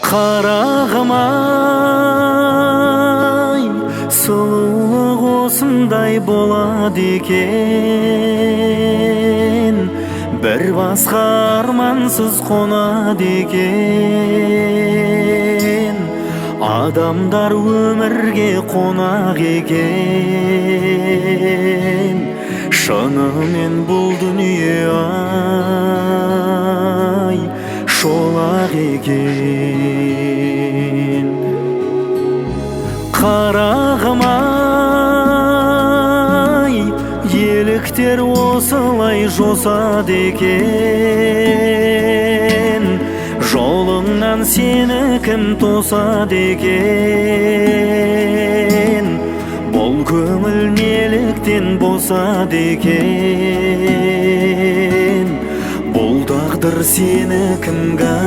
Қарағым ай, сұлулық осындай болады екен, бір басқа армансыз қонады екен. Адамдар өмірге қонақ екен, шынымен бұл дүние ай, шолақ екен. Қарағым ай, еліктер осылай жосады екен, жолыңнан сені кім тосады екен? Бұл көңіл неліктен босады екен? Бұл тағдыр сені кімге?